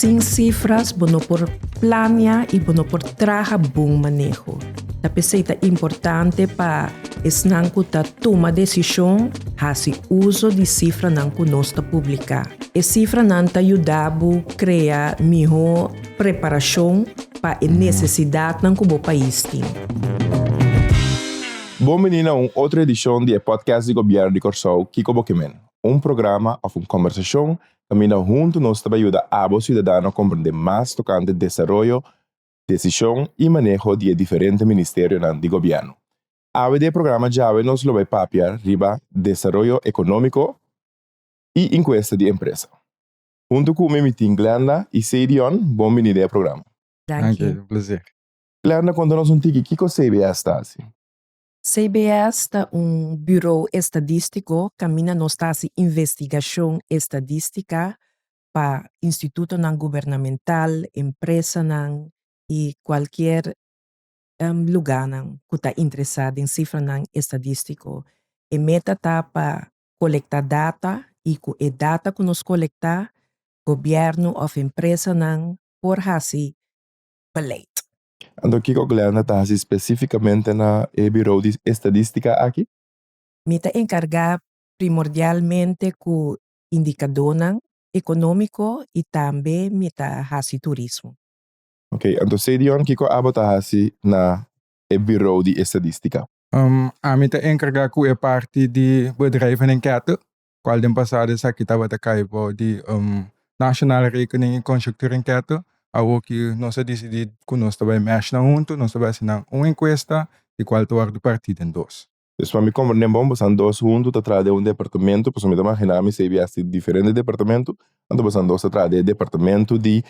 Sin sifras bo no por plania i bo no por traha bon maneho. Ta p'esei ta importante pa esnan ku ta tuma desishon hasi uso di sifranan ku nos ta publiká. E sifranan ta yuda bo krea mihó preparashon pa e nesesidatnan ku bo pais tin. Bon bini na un otro edishon di e podcast di Gobièrnu di Kòrsou Kiko Bo Ke Men, un programa òf un kòmbersashon kaminda huntu nos ta bai yuda abo siudadano komprendé mas tokante desaroyo, desishon i maneho di e diferente ministerionan di gobièrnu. Awe di e programa djawe nos lo bai papia riba desaroyo ekonómiko i inkuesta di empresa. Huntu ku mi mi tin Glenda i Sedion, bon bini den e programa. Danki. Un placer. Glenda, konta nos un tiki kiko CBS ta hasi? CBS ta un buró estadístiko kaminda nos ta hasi investigashon estadístika pa institutonan gubernamental, empresanan i kualkier lugánan ku ta interesá den sifranan estadístiko. E meta ta pa kolektá data i ku e data ku nos kolektá, gobièrnu òf empresanan por hasi beleid. Anto kiko Glenda ta hasi spesífikamente na e Birou di Estadístika aki? Mi ta enkargá primordialmente ku indikadónan ekonómiko i tambe mi ta hasi turismo. Ok, anto Sedion kiko abo ta hasi na e Birou di Estadístika? Ami ta enkargá ku e parti di bedrijvenenquête, kual den pasado esaki tabata kai bou di Nationale Rekening i Conjunctuurenquête. Awoki nos a disidí ku nos ta bai mèsh nan huntu, nos ta bai hasi nan un enkuesta di kual ta wòrdu partí den dos. Dus pa mi komprendé bon, bosan dos huntu ta traha den un departamento, pasobra mi ta imaginá mi CBS tin diferente departamento, anto bosan dos ta traha den e departamento di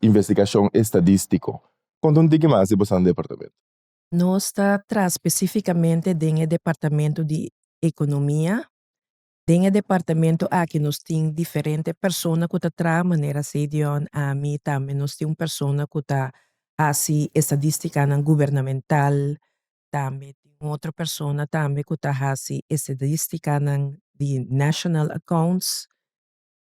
investigashon estadístiko. Konta un tiki mas di bosan departamento. Nos ta traha spesífikamente den e departamento di ekonomia. Den e departamento aki nos tin diferente persona ku ta traha manera Sedion, ami, tambe nos tin un persona ku ta hasi estadístikanan gubernamental, tambe tin un otro persona tambe ku ta hasi estadístikanan di national accounts.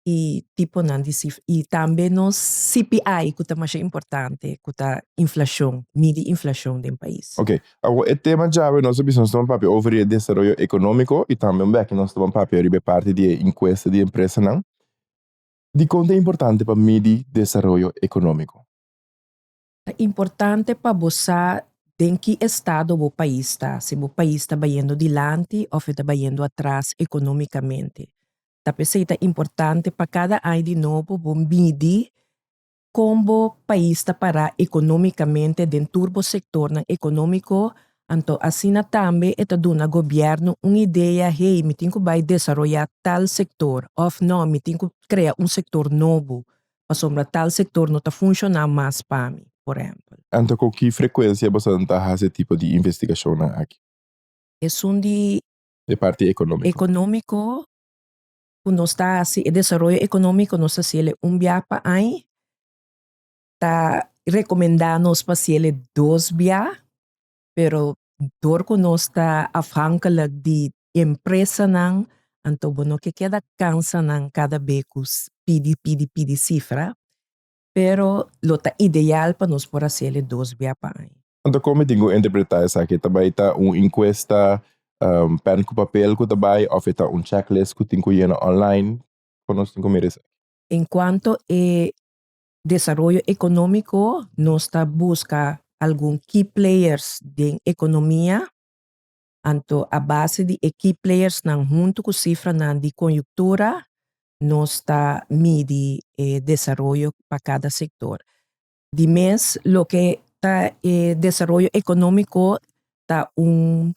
i tiponan di sifra i tambe nos CPI ku ta masha importante ku ta inflashon, midi inflashon den pais. Ok, awor e tema djawe nos a bisa nos ta ban papia over di e desaroyo ekonómiko i tambe un bek nos ta ban papia riba e parti di e inkuesta di empresanan. Dikon ta importante pa midi desaroyo ekonómiko? Ta importante pa bo sa den ki estado bo pais ta, si bo pais ta bayendo dilanti òf e ta bayendo atras ekonómikamente. Ta p'esei ta importante pa kada aña di nobo bo midi kon bo pais ta pará ekonómikamente den tur bo sektornan ekonómiko, anto asina tambe e ta duna gobièrnu un idea, hey, mi tin ku bai desaroyá tal sektor òf nò, mi tin ku krea un sektor nobo pasobra tal sektor no ta funshoná mas pa mi, por ehèmpel. Anto ku ki frekuensia boso ta hasi e tipo di investigashonnan aki? Esun di E parti ekonómiko. Ekonómiko ku nos ta hasi, e desaroyo ekonómiko nos ta hasiel un bia pa aña, ta rekomendá nos pa hasiel dos bia, pero dor ku nos ta afhankelijk di empresanan, anto bo no ke keda kansa nan kada be ku pidi pidi pidi sifra, pero lo ta ideal pa nos por hasiel dos bia pa aña. Anto kon mi tin ku interpretá esaki? Ta bai ta un inkuesta pèn ku papel ku ta bai òf e ta un checklist ku tin ku yena online? Kon nos tin ku mira esaki? En kuanto e desaroyo ekonómiko nos ta buska algun key players den ekonomia, anto a base di e key playersnan huntu ku sifranan di konyuktura nos ta midi e desaroyo pa kada sektor. Di mes loke ta e desaroyo ekonómiko ta un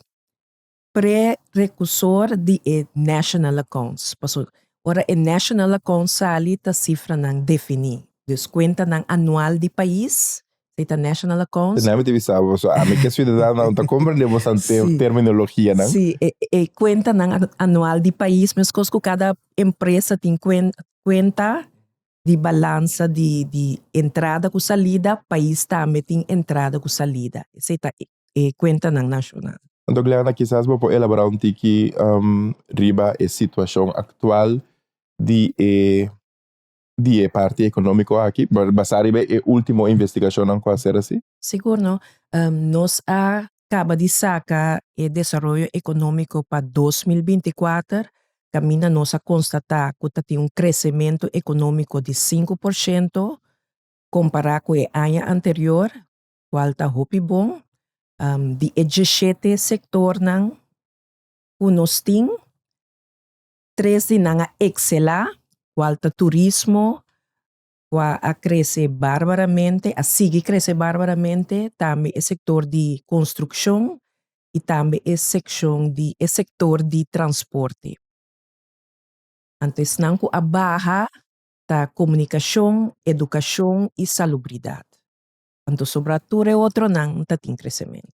prerekusor di e national accounts. Pasobra ora e national accounts sali ta sifranan definí. Dus kuentanan anual di pais, esei ta national accounts. Esei mi ta bisa bo, pasobra ami ke siudadano no ta komprendé boso terminologianan. Sí, e kuentanan anual di pais meskos ku kada empresa tin kuenta di balansa di di entrada ku salida, pais tambe tin entrada ku salida. Esei ta e kuentanan nashonal. Anto Glenda, kisas bo por elaborá un tiki riba e situashon aktual di e Di e parti ekonómiko aki, basá riba e último investigashonnan ku a ser hasi? Sigur no. Nos a kaba di saka e desaroyo ekonómiko pa 2024, kaminda nos a konstatá ku ta tin un kresementu ekonómiko di 5% kompará ku e aña anterior, kual ta hopi bon. Di e 17 sektornan ku nos tin, tres di nan a ekselá, kual ta turismo, kua a krese barbaramente, a sigui krese barbaramente, tambe e sektor di konstrukshon i tambe e sekshon di e sektor di transporte. Anto esnan ku a baha ta komunikashon, edukashon i salubridat. Anto sobra tur e otronan ta tin kresementu.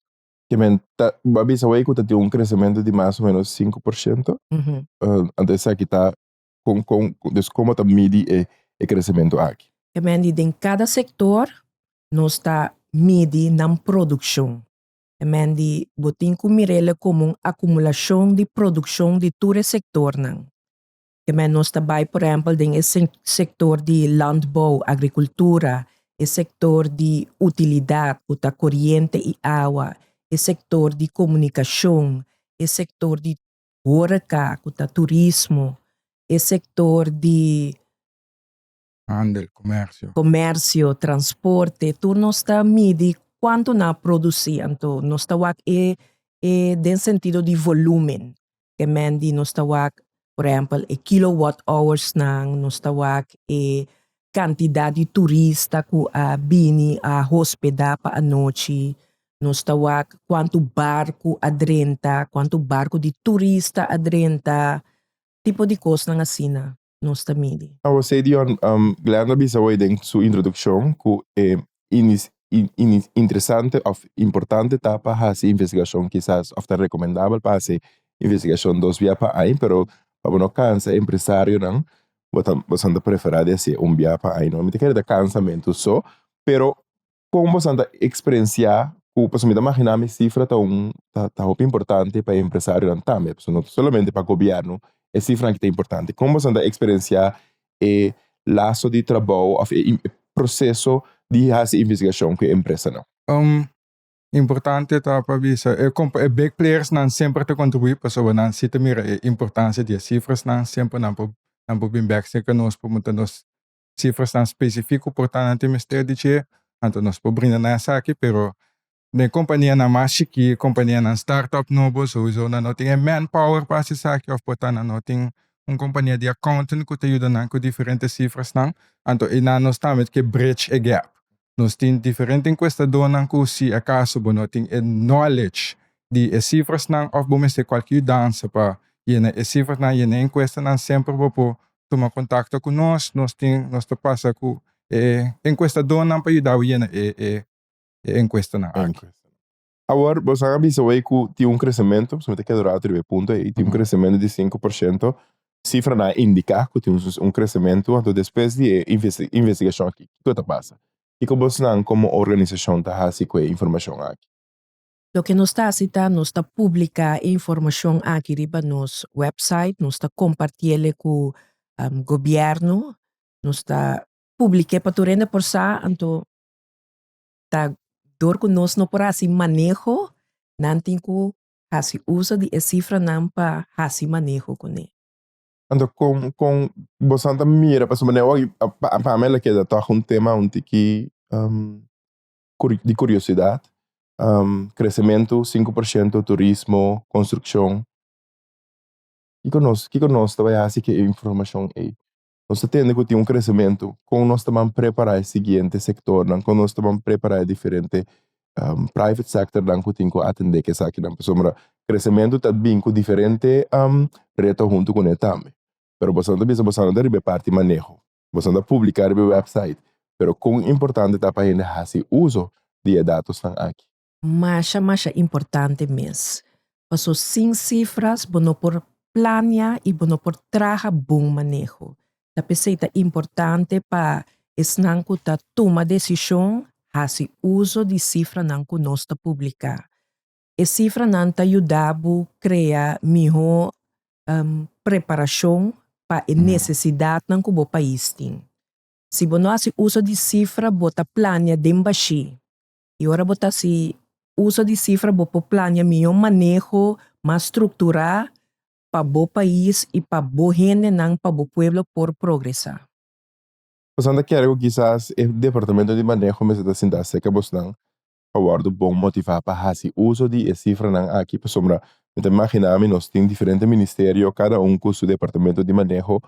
Ke men ta bo a bisa wey ku ta tin un kresementu di mas o menos 5%. Anto esaki ta kon kon dus komo ta midi e e kresementu aki? Ke men di den kada sektor nos ta midi nan produkshon. Ke men di bo tin ku mir'el komo un akumulashon di produkshon di tur e sektornan. Ke men nos ta bai por ehèmpel den e sektor di landbouw, agrikultura, e sektor di utilidat ku ta koriente i awa, e sektor di komunikashon, e sektor di horeka ku ta turismo, e sektor di Handel, komersio. Komersio, transporte, tur nos ta midi kuantu nan a produsí. Anto nos ta wak e e den sentido di volúmen. Ke men di nos ta wak por ehèmpel e kilowatt hoursnan, nos ta wak e kantidat di turista ku a bini a hospedá pa anochi, nos ta wak kuantu barku a drenta, kuantu barku di turista a drenta, tipo di kosnan asina nos ta midi. Awor Sedion, Glenn a bisa hoy den su introdukshon ku e interesante of importante ta pa hasi investigashon kisas of ta rekomendabel pa hasi investigashon dos bia pa aña pero pa bo no kansa empresarionan bo ta boso ta prefera di hasi un bia pa aña no mi ta kere ta kansamentu so pero kon boso ta eksperensia ku pasobra mi ta magina mi sifra ta un ta hopi importante pa e empresarionan tambe pasobra no ta solamente pa gobierno e sifranan ki ta importante kon boso ta eksperensia e laso di trabou of e proceso di hasi investigacion cu e empresanan? Importante ta pa bisa e e big players nan semper ta contribui pasobra nan si ta mira e importancia di e cifrasnan semper nan por nan por bin bek cerca nos pa puntra nos cifrasnan specifico por ta nan tin mester di dje anto nos por brinda nan esaki pero den companianan mas chiki companianan startup nobo souiso nan no tin e manpower pa haci esaki of por ta nan no tin un compania di accountant cu ta yuda nan cu diferente cifrasnan anto eynan nos tambe ke bridge e gap nos tin diferente encuestadornan cu si acaso bo no tin e knowledge di e cifrasnan of bo mester cualkier yudansa pa yena e cifrasnan yena e encuestanan semper bo por tuma contacto cu nos nos tin nos ta pasa cu e encuestadornan pa yuda bo yena e e e enkuestanan aki. Awor, bo sa a bisa wey ku tin un kresementu, pasobra mi ta keda rato riba e punto ei, tin un kresementu di 5%, sifranan a indiká ku tin un kresementu, anto despues di e investigashon aki, kiko ta pasa? Kiko bosnan komo organisashon ta hasi ku e informashon aki? Loke nos ta hasi ta, nos ta publiká e informashon aki riba nos wèpsait, nos ta kompartiel ku gobièrnu, nos ta publik'é pa tur hende por sa, anto ta dor ku nos no por hasi maneho, nan tin ku hasi uso di e sifranan pa hasi maneho kuné. Anto kon kon boso ta mira pasobra manera wak pa mi a keda tòg un tema un tiki di kuriosidat, kresementu 5% turismo, konstrukshon, kiko nos kiko nos ta bai hasi ku e informashon ei? Nos ta tende ku tin un kresementu, kon nos ta ban prepará e siguiente sektornan, kon nos ta ban prepará e diferente private sectornan ku tin ku atendé ku esakinan, pasobra kresementu ta bin ku diferente reto huntu kuné tambe. Pero boso ta bisa boso no ta riba e parti maneho, boso ta publiká riba e website, pero kon importante ta pa hende hasi uso di e datosnan aki? Masha masha importante mes. Paso sin cifras bo no por plania y bo no por traha bon maneho. Ta p'esey ta importante pa esnan cu ta tuma decision haci uso di cifranan cu nos ta publica. E cifranan ta yuda bo crea miho preparacion pa e necesidadnan cu bo pais tin. Si bo no hasi uso di sifra bo ta plania den bashí. I ora bo ta hasi uso di sifra bo por plania mihó maneho, mas strukturá pa bo pais i pa bo hendenan, pa bo pueblo por progresá. Boso ta kere ku kisas e departamento di maneho mester ta sinta aserka bosnan pa wòrdu bon motivá pa hasi uso di e sifranan aki? Pasobra mi ta imaginá mi nos tin diferente ministerio, kada un ku su departamento di maneho,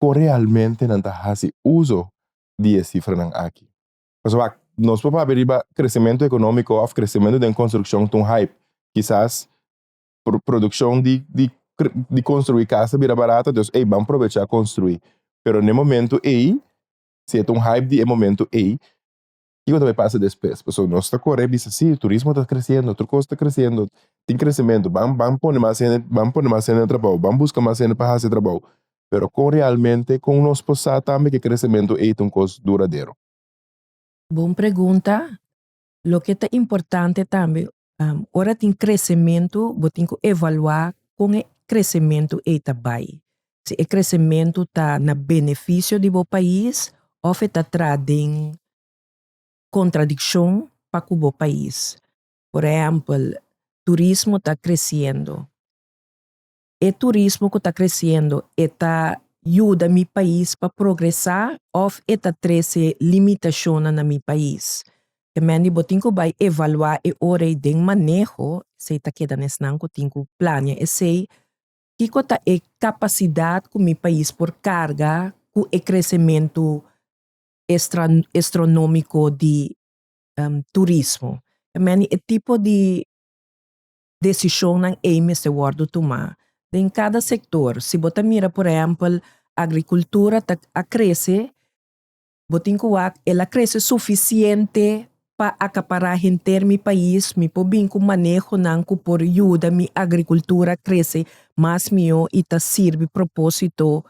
kon realmente nan ta hasi uso di e sifranan aki? Pasobra wak, nos por papia riba kresementu ekonómiko òf kresementu den konstrukshon ta un hype. Kisas produkshon di di di konstruí kas ta bira barato, dus ey ban probechá konstruí. Pero na e momento ey, si e ta un hype di e momento ey, kiko ta bai pasa despues? Pasobra nos ta kore bisa si turismo ta kresiendo, tur kos ta kresiendo, tin kresementu, ban ban pone mas hende, ban pone mas hende na trabou, ban buska mas hende pa hasi trabou. Pero kon realmente, kon nos por sa tambe ku e kresementu ey ta un kos duradero? Bon pregunta. Loke ta importante tambe, ora tin kresementu bo tin ku evaluá kon e kresementu ei ta bai. Si e kresementu ta na benefisio di bo pais òf e ta traha den kontradikshon pa ku bo pais. Por ehèmpel, turismo ta kresiendo. E turismo ku ta kresiendo e ta yuda mi pais pa progresá òf e ta trese limitashonnan na mi pais? Te mende bo tin ku bai evaluá e ora ei den maneho, esei ta keda na esnan ku tin ku plania esei, kiko ta e kapasidat ku mi pais por karga ku e kresementu estronómiko di turismo. Te mende e tipo di desishonnan ei mester wòrdu tumá den kada sektor. Si bo ta mira por ehèmpel agrikultura ta a krese, bo tin ku wak el a krese sufisiente pa akapará henter mi pais, mi por bin ku manehonan ku por yuda mi agrikultura krese mas mihó i ta sirbi propósito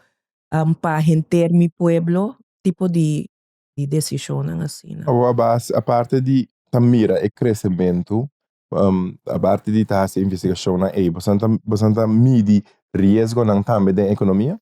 pa henter mi pueblo, tipo di desishonnan asina. Awor a base aparte di ta mira e kresementu Aparte di ta hasi investigashonnan ei, boso ta boso ta midi riesgonan tambe den ekonomia?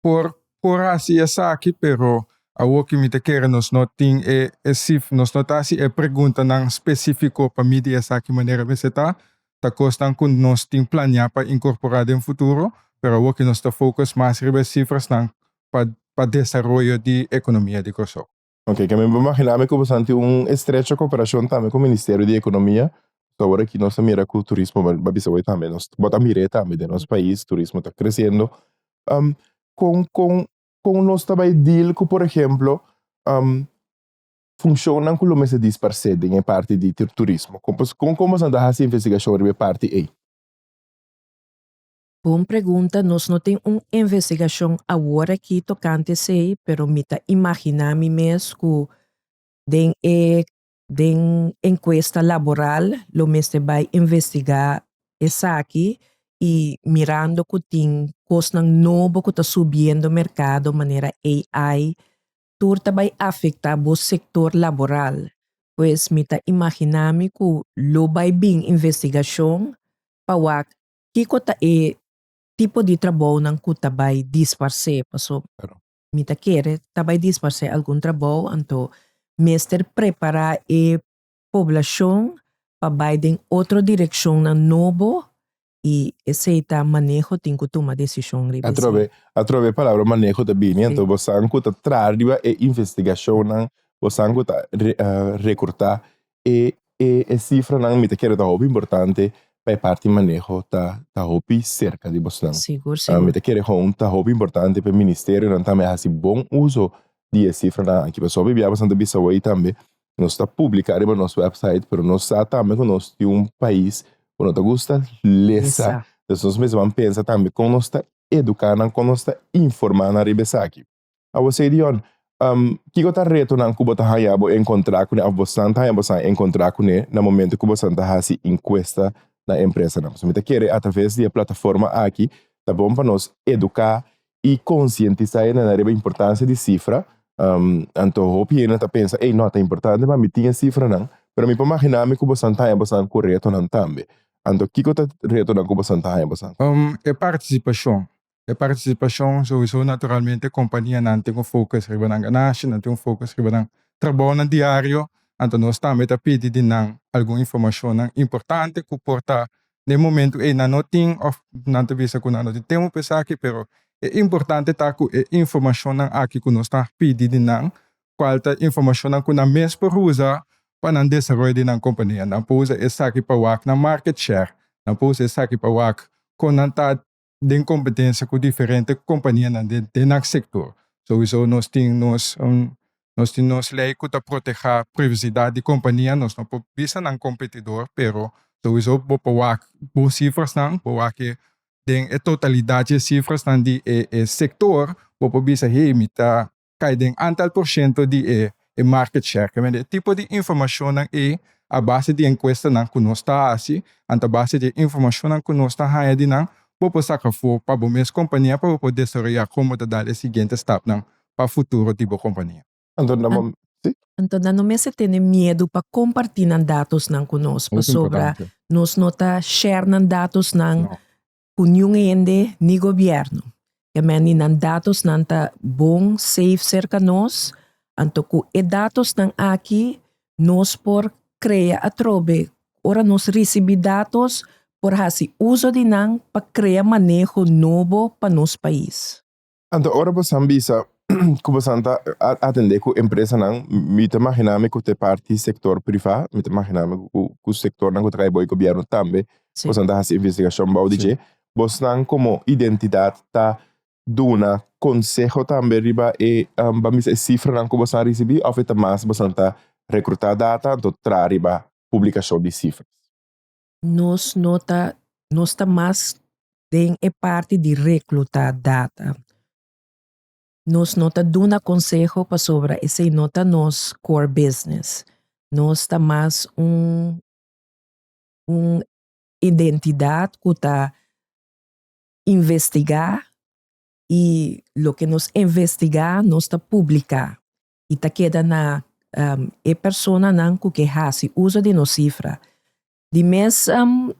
Por por hasi esaki, pero awor ki mi ta kere nos no tin e e sif nos no ta hasi e preguntanan spesifiko pa midi esaki manera mester ta. Ta kosnan ku nos tin planeá pa inkorporá den futuro, pero awor ki nos ta focus mas riba e sifrasnan pa pa desaroyo di ekonomia di Kòrsou. Ok, ke mi por imaginá mi ku boso tin un estrecho koperashon tambe ku Ministerio di Ekonomia. So awor aki nos ta mira ku turismo, bo a bisa hoy tambe, nos bo ta mir'é tambe den nos pais, turismo ta kresiendo. Kon kon kon nos ta bai deal ku por ehemplo funshonnan ku lo mester disparsé den e parti di turismo? Kon kon kon boso ta hasi investigashon riba e parti ei? Bon pregunta, nos no tin un investigashon awor aki tokante esei, pero mi ta imaginá mi mes ku den e den enkuesta laboral lo mester bai investigá esaki i mirando ku tin kosnan nobo ku ta subiendo merkado manera AI, tur ta bai afektá bo sektor laboral. Pues mi ta imaginá mi ku lo bai bin investigashon pa wak Kiko ta e tipo di trabounan ku ta bai disparsé? Paso mi ta kere ta bai disparsé algun trabou, anto mester prepará e poblashon pa bai den otro direkshonnan nobo i esei ta maneho tin ku tuma desishon riba esei. Atrobe, atrobe e palabra maneho ta bini, anto bo san ku ta traha riba e investigashonnan, bo san ku ta rekortá E e e sifranan mi ta kere ta hopi importante pa e parti maneho ta ta hopi serka di bosnan. Sigur, sigur. Mi ta kere gewoon ta hopi importante pa e ministerionan tambe hasi bon uso di e sifranan aki. Pasobra hopi bia bosan ta bisa awor tambe nos ta publica riba nos website pero nos sa tambe ku nos tin un pais ku no ta gusta lesa. Entonces nos mester ban pensa tambe kon nos ta educa nan, kon nos ta informa nan riba esaki. Awor Sedion, kiko ta retonan ku bo ta haña bo enkontrá kuné òf bosan ta haña bosan enkontrá kuné na momento ku bosan ta hasi inkuesta na empresanan? Pasobra mi ta kere atraves di e plataforma aki ta bon pa nos eduká i konsientisá hende riba importansia di sifra. Anto hopi hende ta pensa, ey no, ta importante pa mi tin e sifranan, pero mi por maginá mi ku bosan ta haña bosan ku retonan tambe. Anto kiko ta retonan ku bosan ta haña bosan? E partisipashon. E partisipashon souiso naturalmente kompanianan tin un focus riba nan ganashi, nan tin un focus riba nan trabounan diario, anto nos tambe ta pidi di nan algun informashonnan importante ku por ta den momentu ei nan no tin òf nan ta bisa ku nan no tin tempu pa esaki, pero e importante ta ku e informashonnan aki ku nos ta pidi di nan kual ta informashonnan ku nan mes por usa pa nan desaroyo di nan kompania. Nan por usa esaki pa wak nan market share, nan por usa esaki pa wak kon nan ta den kompetensia ku diferente kompanianan den nan sektor. Souiso nos tin nos nos tin nos lei ku ta protehá privasidat di kompania, nos no por bisa nan kompetidor, pero souiso bo por wak bo sifrasnan, bo wak e den e totalidat di e sifrasnan di e sektor, bo por bisa hey mi ta kai den antal por shento di e e market share. Ke mende e tipo di informashonnan ei a base di enkuestanan ku nos ta hasi, anto a base di e informashonnan ku nos ta haña di nan, bo por saka afó pa bo mes kompania pa bo por desaroyá kon bo ta dal e siguiente stapnan pa futuro di bo kompania. Anto nan bo, si. Anto nan no mester tene miedu pa kompartí nan datosnan ku nos, pasobra nos no ta share nan datosnan ku niun hende ni gobièrnu. Ke men di nan datosnan ta bon safe serka nos, anto ku e datosnan aki nos por krea atrobe ora nos risibí datos por hasi uso di nan pa krea maneho nobo pa nos pais. Anto ora bosan bisa ku bosan ta atendé ku empresanan, mi ta imaginá mi ku ta e parti sektor privá, mi ta imaginá mi ku sektornan ku ta kai bou di gobièrnu tambe bosan ta hasi investigashon bou di dje. Bosnan komo identidat ta duna konseho tambe riba e ban bisa e sifranan ku bosan a risibí òf e ta mas bosan ta rekrutá data anto traha riba publikashon di sifras? Nos no ta nos ta mas den e parti di reklutá data. Nos no ta duna konseho pasobra esei no ta nos core business. Nos ta mas un un identidat ku ta investigá i loke nos investigá nos ta publiká i ta keda na e personanan ku ke hasi uso di nos sifra. Di mes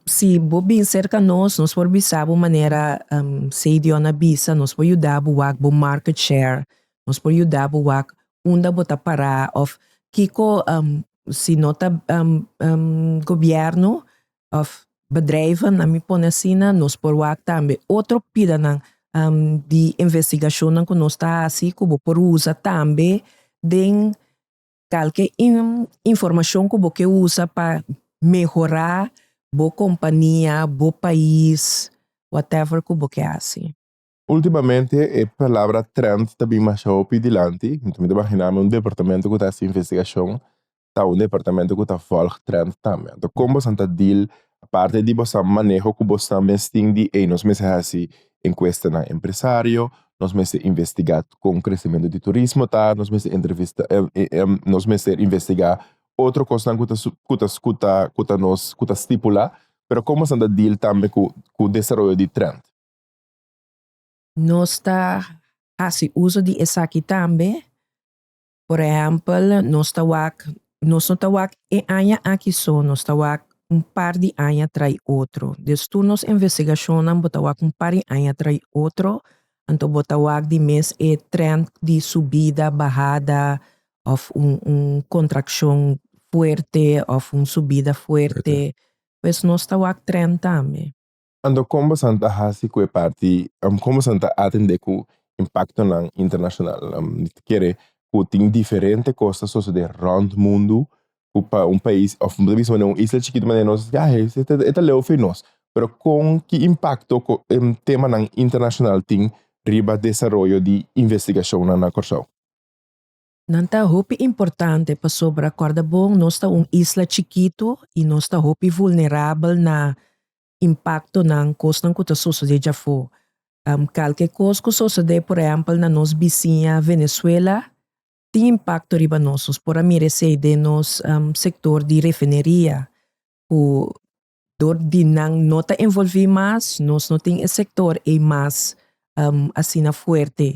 si bo bin serka nos, nos por bisa bo manera Seidion a bisa, nos por yuda bo wak bo market share, nos por yuda bo wak unda bo ta pará òf kiko si no ta gobièrnu òf bedrijven, nan mi pone asina, nos por wak tambe otro pidanan di investigashonnan ku nos ta hasi ku bo por usa tambe den kalke informashon ku bo ke usa pa mehorá bo kompania, bo pais, whatever ku bo ke hasi. Ultimamente e palabra trend ta bin masha hopi dilanti. Mi ta imaginá mi un departamento ku ta hasi investigashon ta un departamento ku ta vòlg trend tambe. Anto kon boso ta deal aparte di boso maneho ku boso mes tin di ey nos mester hasi enkuesta na empresario, nos mester investigá kon kresementu di turismo ta, nos mester entrevista nos mester investigá otro kosnan ku ta ku ta ku ta ku ta nos ku ta stipulá, pero kon boso ta deal tambe ku ku desaroyo di trend? Nos ta hasi uso di esaki tambe. Por ehèmpel, nos ta wak, nos no ta wak e aña aki so, nos ta wak un par di aña trai otro. Dus tur nos investigashonnan bo ta wak un par di aña trai otro, anto bo ta wak di mes e trend di subida, bahada òf un un kontrakshon fuerte òf un subida fuerte. Pues nos ta wak trend tambe. Anto kon bosan ta hasi ku e parti, kon bosan ta atendé ku impaktonan internashonal? Mi ta kere ku tin diferente kos ta sosodé rònt mundu ku pa un pais òf bo ta bisa manera un isla chikitu manera nos ya e ta leu for nos. Pero kon ki impakto ku temanan internashonal tin riba desaroyo di investigashonnan na Kòrsou? Nan ta hopi importante pasobra kòrda bon nos ta un isla chikitu i nos ta hopi vulnerabel na impaktonan, kosnan ku ta sosodé djafó. Kalke kos ku sosodé por ehèmpel na nos bisiña Venezuela tin impakto riba nos. Nos por a mira esei den nos sektor di refineria ku dor di nan no ta envolví mas, nos no tin e sektor ei mas asina fuerte.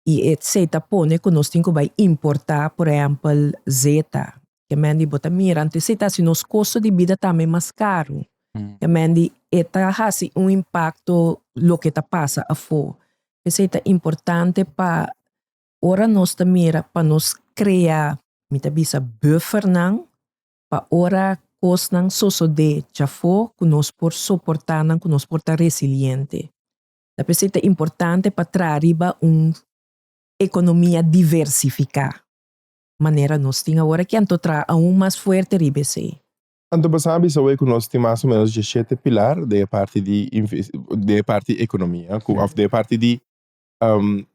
I esei ta pone ku nos tin ku bai importá, por ehèmpel, zeta. Ke men di bo ta mira, anto esei ta hasi nos kosto di bida tambe mas karu. Ke men di e ta hasi un impakto loke ta pasa afó. P'esei ta importante pa ora nos ta mira pa nos krea, mi ta bisa buffernan, pa ora kosnan sosodé djafó ku nos por soportá nan, ku nos por ta resiliente. Ta p'esei ta importante pa traha riba un ekonomia diversifiká, manera nos tin awor aki, anto traha aun mas fuerte riba esei. Anto bo sa bisa awor ku nos tin mas o menos diesshete pilar den e parti di den e parti ekonomia ku òf den e parti di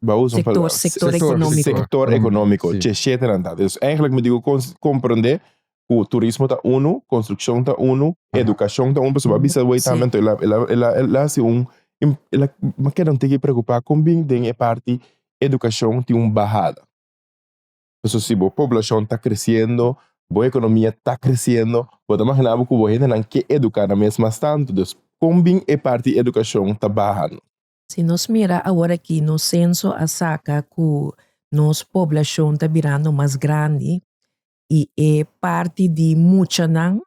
bo a usa un palabra Sektor ekonómiko. Sektor ekonómiko diesshete nan ta. Dus eigenlijk mi digu komprondé ku turismo ta unu, konstrukshon ta unu, edukashon ta unu, pasobra bo a bisa awor tambe anto el a el a el a hasi un el a mi a keda un tiki preokupá kon bin den e parti edukashon tin un bahada. Pasobra si bo poblashon ta kresiendo, bo ekonomia ta kresiendo, bo ta magina bo ku bo hendenan ke eduká nan mes mas tantu. Dus kon bin e parti edukashon ta baha? Si nos mira awor aki nos senso a saka ku nos poblashon ta birando mas grandi i e parti di muchanan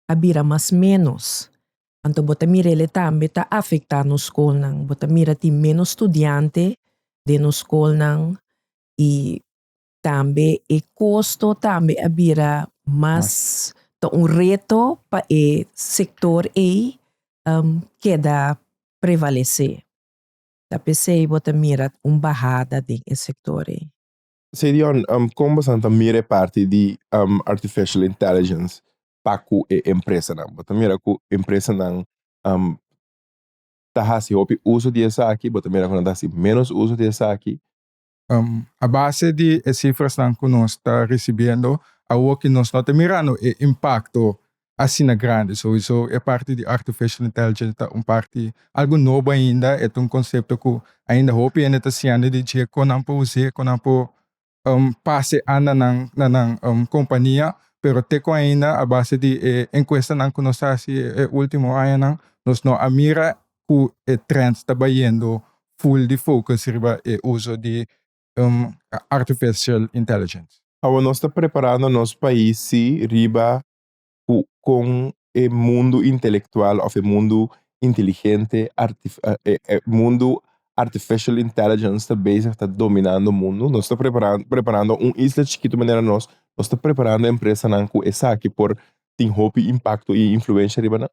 a bira mas ménos. Anto bo ta mira ele tambe ta afektá nos skolnan. Bo ta mira tin ménos studiante den nos skolnan i tambe e kosto tambe a bira mas ta un reto pa e sektor ei keda prevalesé. Ta p'esei bo ta mira un bahada den e sektor ei. Sedion, kon boso ta mira e parti di artificial intelligence pa ku e empresanan? Bo ta mira ku empresanan ta hasi hopi uso di esaki, bo ta mira ku nan ta hasi ménos uso di esaki? A base di e sifrasnan ku nos ta risibiendo awoki nos no ta mirando e impakto asina grandi. Souiso e parti di artificial intelligence ta un parti algu nobo ainda, e ta un konsepto ku ainda hopi hende ta siñando di dje kon nan por us'é, kon nan por pase a na nan na nan kompania, pero te ku ainda a base di e enkuestanan ku nos a hasi e ultimo añanan nos no a mira ku e trend ta bayendo full di focus riba e uso di artificial intelligence. Awor nos ta preparando nos pais si riba ku kon e mundu intelektual òf e mundu inteligente e mundu artificial intelligence ta bezig ta dominando mundu. Nos ta preparando un isla chikitu manera nos, nos ta preparando empresanan ku esaki por tin hopi impakto i influensha riba nan.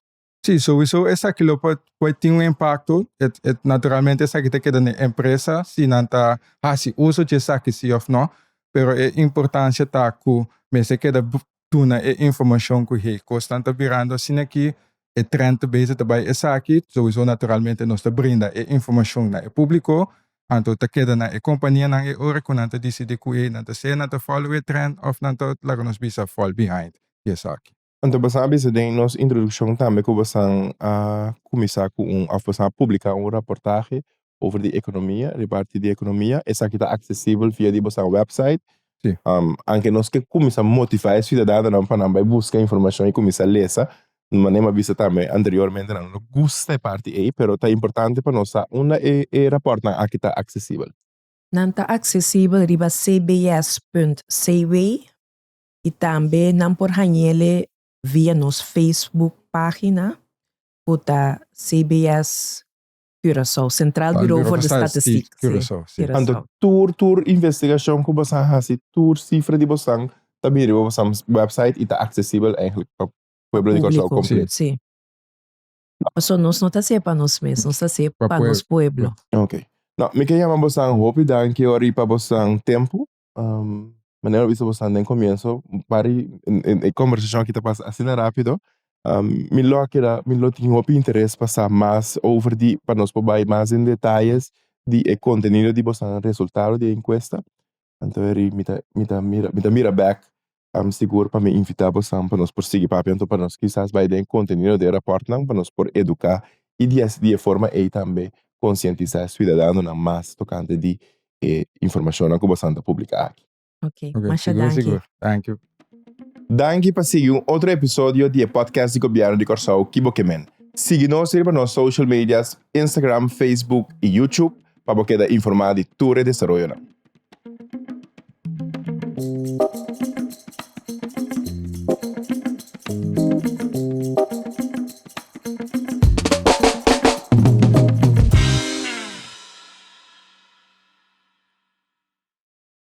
Sí, souiso esaki lo por por tin un impakto, et et naturalmente esaki ta keda na e empresa si nan ta hasi uso di esaki si òf no, pero e importansia ta ku mester keda duna e informashon ku hey kosnan ta birando asina aki, e trend ta bezig ta bai esaki, souiso naturalmente nos ta brinda e informashon na e públiko, anto ta keda na e kompanianan e ora ku nan ta disidí ku hey nan ta sea nan ta follow e trend òf nan ta laga nos bisa fall behind di esaki. Anto boso a bisa den nos introdukshon tambe ku boso a kuminsá ku un òf boso a publiká un raportahe over di ekonomia, riba parti di ekonomia. Esaki ta aksesibel via di boso wèpsait. Sí. Anke nos ke kuminsá motivá e siudadanonan pa nan bai buska informashon i kuminsá lesa. Manera mi a bisa tambe anteriormente nan no gusta e parti ei, pero ta importante pa nos sa unda e e rapòrtnan aki ta aksesibel. Nan ta aksesibel riba cbs punt cw i tambe nan por hañ'ele via nos Facebook página ku ta CBS Curaçao, Centraal Bureau voor de Statistiek. Curaçao, sí. Anto tur tur investigashon ku boso a hasi, tur sifra di bosan ta bini riba bosan website i ta aksesibel eigenlijk pa pueblo di Kòrsou kompleto. Sí. Pasobra nos no ta hasié pa nos mes, nos ta hasié pa nos pueblo. Ok. No, mi ke yama bosan hopi danki ori pa bosan tempu. Manera mi a bisa boso den comienzo, bari e conversacion aki ta pasa asina rapido. Mi lo a keda, mi lo tin hopi interes pa sa mas over di, pa nos por bai mas den detayes di e contenido di boso resultado di e encuesta. Anto eri mi ta, mi ta mira, mi ta mira bek sigur pa mi invita boso pa nos por sigui papia, anto pa nos kisas bai den contenido di e raportnan pa nos por educa y di e forma ey tambe concientisa e ciudadanonan mas tocante di e informashonnan ku bosan ta publiká aki. Ok, masha sigur, danki. sigur. Thank you. Danki pa sigui un otro episodio di e podcast di Gobièrnu di Kòrsou Ki Bo Ke Men. Sigui nos riba nos social medias, Instagram, Facebook i YouTube pa bo keda informá di tur e desaroyonan.